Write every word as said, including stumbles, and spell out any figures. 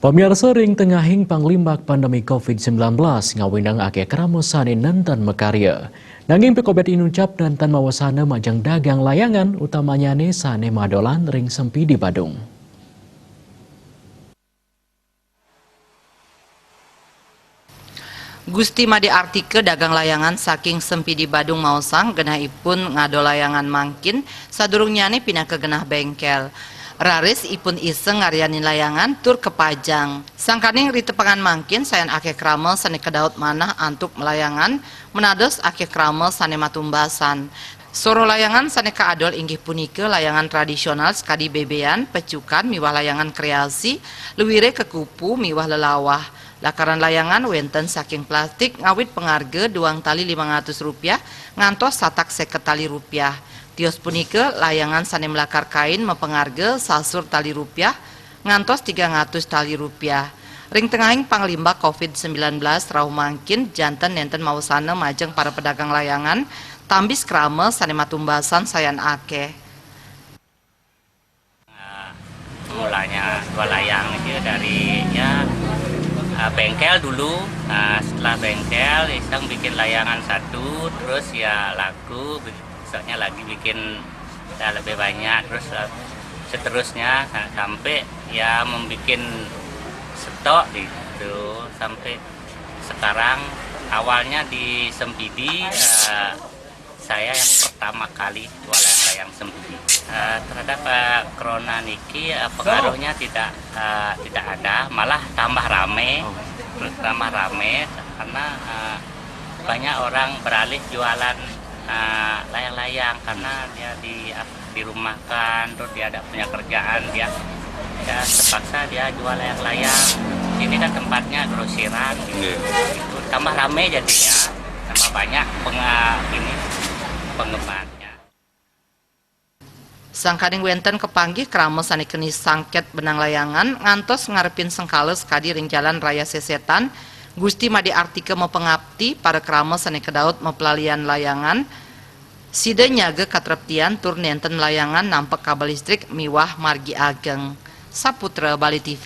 Pamiarsa, ring tengahing panglimbak pandemi covid sembilan belas, ngawinang akeh krama sane nenten makarya. Nanging pikobet inucap nenten mawasana majeng dagang layangan, utamanyane sane madolan ring Sempidi Badung. Gusti Made Artika dagang layangan saking Sempidi Badung maosang genahipun ngadol layangan mangkin sadurungnyane pinaka genah bengkel. Raris ipun iseng ngaryanin layangan tur kapajang. Sangkaning ritepengan mangkin sayan akeh krama sane kadaut manah antuk malayangan, menados akeh krama sane matumbasan. Soroh layangan sane kaadol inggih punika layangan tradisional sakadi bebean, pecukan miwah layangan kreasi, luire kekupu miwah lelawah. Lakaran layangan wenten saking plastik ngawit pangarga duang tali limang atus rupiah ngantos satak seket tali rupiah. Tios punika layangan sane malakar kain mapangarga sasur tali rupiah ngantos tigang atus tali rupiah. Ring tengahing panglimbak covid sembilan belas rauh mangkin janten nenten mawasana majeng para pedagang layangan, tambis krama sane matumbasan sayan akeh. Eh, Mulanya jual layang itu dari ya eh, bengkel dulu. Nah, setelah bengkel, iseng bikin layangan satu, terus ya laku, besoknya lagi bikin ya lebih banyak, terus eh, seterusnya sa- sampai ya membuat stok gitu sampai sekarang. Awalnya di Sempidi, eh, saya yang pertama kali jualan layang Sempidi. Eh, terhadap eh, corona niki, eh, pengaruhnya tidak eh, tidak ada, malah tambah rame, tambah rame karena eh, banyak orang beralih jualan eh, layang-layang karena dia di dirumahkan, terus dia tidak punya kerjaan, dia ya terpaksa dia jual layang-layang. Ini kan tempatnya grosiran, gitu. Iya. Tambah rame jadinya, tambah banyak penga ini penggemarnya. Sangkaning wenten kapanggih krama sane keni sangket benang layangan ngantos ngarepin sengkala sakadi ring Jalan Raya Sesetan, Gusti Made Artika mapangapti para krama sane kadaut mapelalian layangan, sida nyaga katreptian tur nenten layangan nampek kabel listrik miwah margi ageng. Saputra Bali T V.